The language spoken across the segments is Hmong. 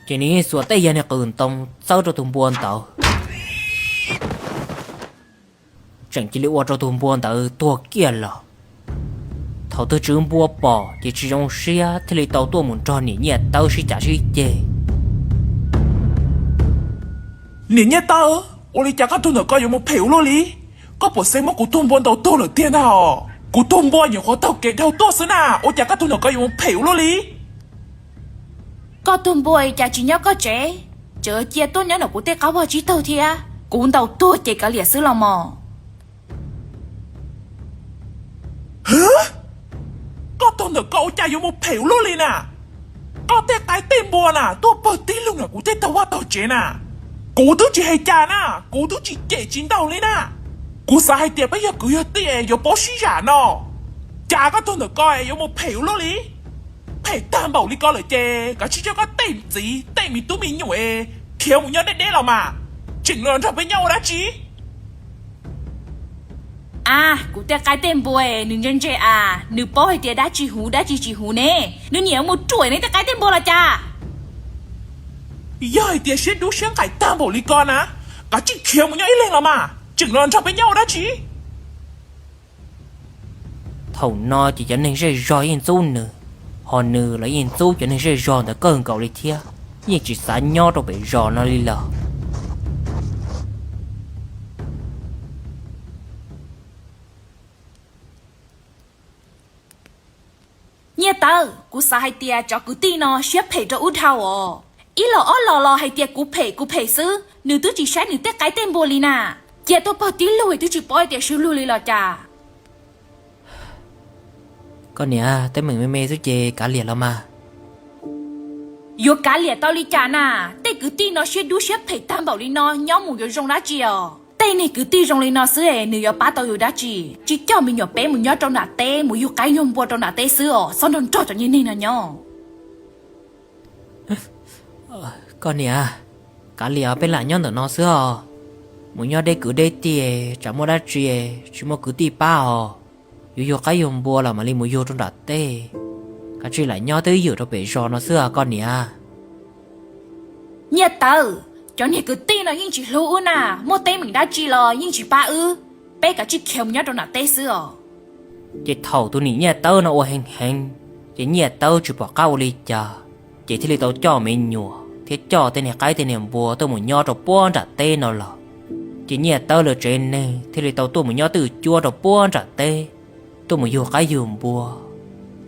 Ces nws yeej xuas tej yag niag qws ntoo txawb rau tus npua ntawd, tseem cia li ua rau tus npua ntawd tuag kiag los. Thaum tus tswv npua pom ces tsis zoo siab thiaj li tau tuaj mus nrog niam Nyiaj Tawb sib cav sib ceg. Niam Nyiaj Tawb, ua li cas koj tug ntawm ko yuav mus phem ua luaj li? Koj puas xav muab kuv tug npua ntaus tuag lawm tiag ntag os? Kuv tug npua nyuam qhuav taug kev dhau tuaj xwb na, ua cas koj tug ntawm ko yuav mus phem ua luaj li? Koj tug npua cas tsis nyob koj tsev, tseem cia tuaj nyob ntawm kuv tej qab vag tsib taug thiab? Kuv ntaus tuag ces kav liam xwb los mos. Koj tug ntawm ko ua cas yuav mus phem ua luaj li na? Koj tej qaib tej npua na tuaj pawg tib lug ntawm kuv tej taug vaj taug tsev na. Kuv twb tsis hais cas na, kuv twb tsis cem tsis ntaus li na. Kuv xav hais tias peb yog kwv yog tij es yuav paub sib zam no. Cas koj tug ntawm ko yuav mus phem ua luaj li? Phem tag npaum li ko lawm ces kav tsij coj koj tej txiv tej me tub me nyuam es khiav mus nyob deb deb los mas, tseem los nrog peb nyob ua dab tsi? A, kuv tej qaib tej npua nws ntse ntse as, nws paub hais tias dab tsi huv dab tsi tsis huv ne, nws niam mus ruam nej tej qaib tej npua los cas? Yog hais tias siab dub siab nqaim tag npaum li ko na, kav tsij khiav mus nyob ib leeg los mas, tseem los nrog peb nyob ua dab tsi? Thaum no ces cov neeg zej zog yeej ntxub nws, ho nws los yeej ntxub cov neeg zej zog ntawd kawg nkaus li thiab, yeej tsis xav nyob rau pem zos no li lawm. Nyiaj Tawb, kuv xav hais tias cov kwv tij no siab phem rau wb dhau os. Ib los ob los los hais tias kuv phem kuv phem xwb, nws twb tsis saib nws tej qaib tej npua li na. Cia tuaj pawg tib lug twb tsis paub hais tias swb lug li los cas. Koj niam, teeb meem me me xwb ces kav liam los mas. Yuav kav liam tau li cas na? Tej kwv tij no siab dub siab phem tag npaum li no nyob mus yuav zoo dab tsi os? Tej niag kwv tij zoo li no xwb es nws yuav pab tau yus dab tsi? Tsis coj me nyuam peb mus nyob rau nram teb mus yug qaib yug npua rau nram teb xwb os, txhob nrog nrog cov niag neeg no nyob. Koj niam, kav liam peb lam nyob ntawm no xwb os. Mus nyob deb kwv deb tij tsam muaj dab tsi tsis muaj kwv tij pab os. Yuav yug qaib yug npua los mam li mus yug rau nram teb. Kav tsij lam nyob twj ywm rau pem zos no xwb os koj niam. Nyiaj Tawb, cov niag kwv tij no yeej tsis hlub wb na, muaj teeb meem dab tsi los yeej tsis pab wb. Peb kav tsij khiav mus nyob rau nram teb xwb os. Ces thaum tus niam Nyiaj Tawb no ua heev heev, ces Nyiaj Tawb tsis pom qab ua li cas, ces thiaj li tau coj me nyuam thiab coj tej niag qaib tej niag npua tuaj mus nyob rau puag nram teb no lawm. Ces Nyiaj Tawb lawv tsev neeg thiaj li tau tuaj mus nyob twj cuab rau puag nram teb, tuaj mus yug qaib yug npua.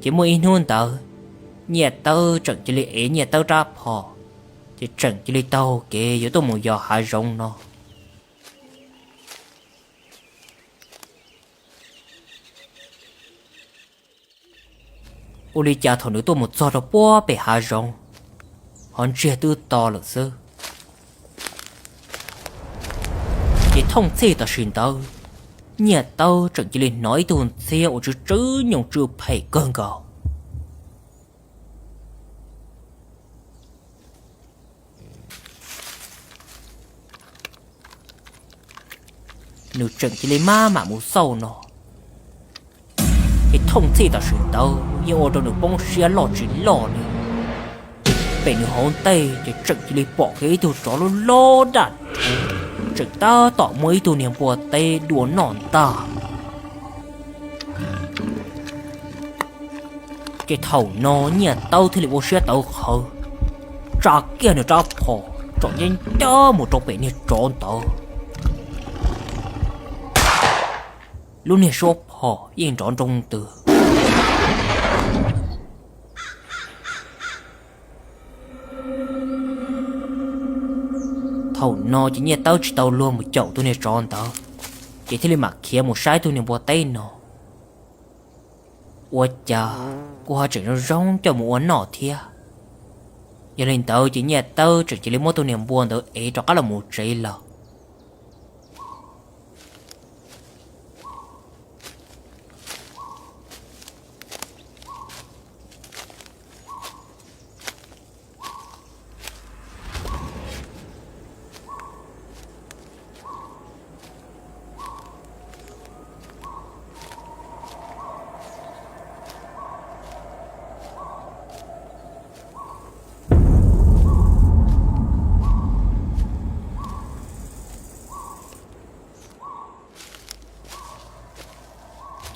Ces muaj ib hnub ntawd, Nyiaj Tawb tseem cia li ev Nyiaj Tawb rab phom, ces tseem cia li taug kev yuav tuaj mus yos hav zoov no. Ua li cas thaum nws tuaj mus txog rau puag pem hav zoov, ho ntsiag twb to lawm xwb. Ces thooj txhij tam sim ntawd, Nyiaj Tawb tseem cia li hnov ib tug ntxhiab uas tsw tsw nyoog tsw phem kawg nkaus. Nws tseem cia li maj mam mus xauj no, ces thooj txhij tam sim ntawd yeej ua rau nws poob siab loj tsis loj li. Pem nws hauv ntej ces tseem cia li pom kiag ib tug tsov loj loj daj rhuv, tseem tab tom muab ib tug niag npua teb dua noj ntag. Ces thaum no Nyiaj Tawb thiaj li ua siab tawv qhawv, tsa kiag nws rab phom tsom ncaj ncaj mus rau pem niag tsov ntawd. Lub niag suab phom yeej nrov nroo ntws. Thaum no ces Nyiaj Tawb tsis tau luag mus caum tus niag tsov ntawd, ces thiaj li mam khiav mus saib tug niag npua teb no. Ua cas kuj ho tseem zoo zoo coj mus ua noj thiab. Yog li ntawd ces Nyiaj Tawb tseem cia li muab tus niag npua ntawd ev rov qab los mus tsev lawm.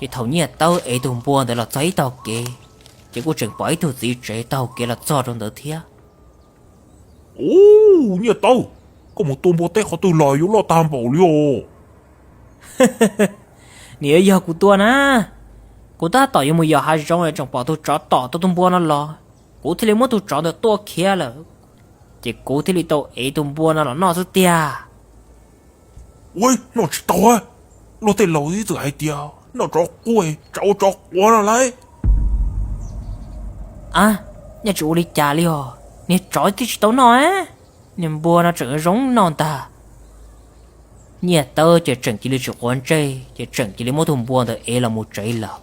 Ces thaum Nyiaj Tawb ev tus npua ntawd los txog ib taug kev, ces kuj tseem pom ib tug txiv tsev taug kev los txog rau ntawd thiab. Ub, Nyiaj Tawb, koj mus tua npua teb qhov twg los yuav loj tag npaum li os? Nws yuav yog kuv tua na. Kuv tab tom yuav mus yos hav zoov es tseem pom tus tsov tom tau tus npua no los, kuv thiaj li muab tus tsov ntawd tua khiav lawm, ces kuv thiaj li tau ev tus npua no los noj xwb tiag. Ua, noj tsis tau. Luag tej laus ib txwm hais tias noj tsov quaj tsam ua tsov quav no lauj. A, nyob tsis ua li cas li os, niag tsov twb tsis tau noj, niag npua no tseem zoo noj ntag. Nyiaj Tawb ces tseem cia li tsis quav ntsej, ces tseem cia li muab tus npua ntawd ev los mus tsev lawm.